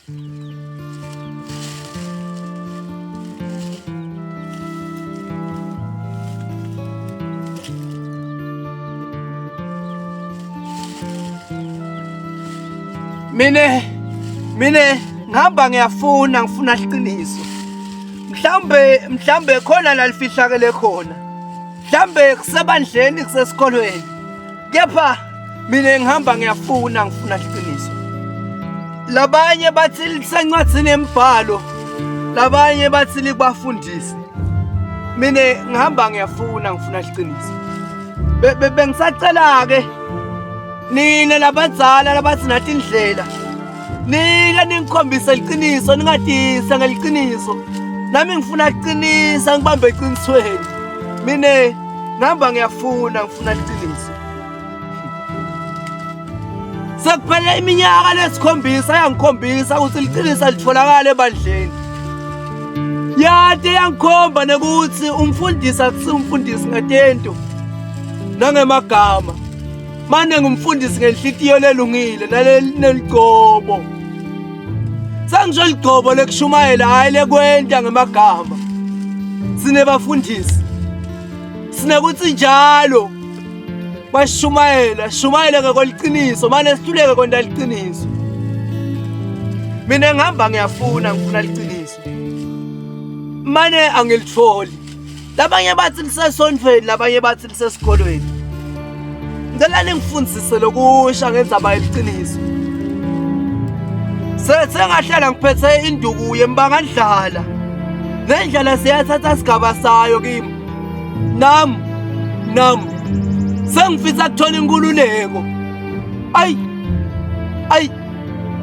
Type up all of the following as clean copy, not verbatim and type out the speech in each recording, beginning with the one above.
Mina mina ngihamba ngiyafuna, ngifuna iqiniso. Mhlambe khona la lifihlakele khona. Mhlambe kusebandleni, kusesikolweni. Kepha mina ngihamba ngiyafuna, ngifuna iqiniso. Labanye bathi lisencwadzini yembhalo, labanye bathi likubafundisi. Mina ngihamba ngiyafuna, ngifuna iqiniso. Bengisacela ke nina labadzala labathi nathi indlela, nike ningikhombise iqiniso, ningadise ngeliqiniso. Nami ngifuna ukuqinisa, ngibambe eqinisweni. Mina ngihamba ngiyafuna, ngifuna iqiniso. Sekuphele iminyaka lesikhombisa yangikhombisa ukuthi liqiniso litholakala ebandleni. Yade yangikhomba nekuthi umfundisi akusiwo umfundisi ngetento nangemagama. Mane ngumfundisi ngenhlitiyo lelungile naleligcobo. Sengisho ligcobo lekushumayela, hhayi lekwenta ngemagama. Sinebafundisi. Sinekuthi njalo bashumayela, shumayele ngekoliqiniso, mane sihluleke kwenta liqiniso. Mina ngihamba ngiyafuna, ngifuna liqiniso. Mane angilitholi. Labanye bathi lisesontweni, labanye bathi lisesikolweni. Ngicela ningifundise lokusha ngendzaba yeliqiniso. Sengahlala ngiphethe induku yembangandlala. Nendlala siyathatha sigaba sayo kimi. Nam nam sengifisa kuthola inkululeko. Ayi ayi,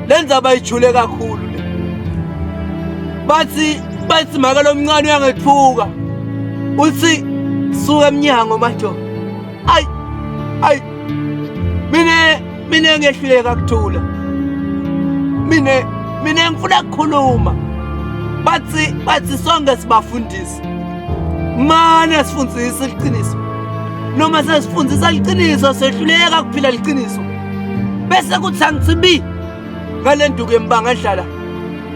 le ndzaba ijule kakhulu le. Bathi make lomncane uyangethuka. Uthi suka emnyango madoda. Ayi ayi, mina ngiyehluleka kuthula. Mina ngifuna ukukhuluma. Bathi sonke sibafundisi. Mane sifundisa iqiniso. Noma sesifundisa iqiniso sehluleka kuphila iqiniso. Bese kuthi angithibi ngale nduku yembanga edlala.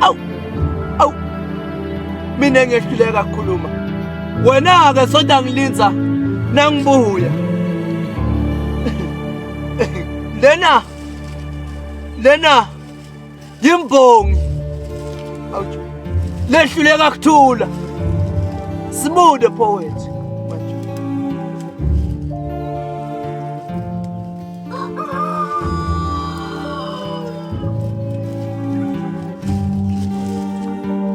Awu awu, mina ngiyehluleka ukukhuluma. Wena ke sonta ngilinza nangibuya. Lena yimbongi lehluleka kuthula. Sibude poet.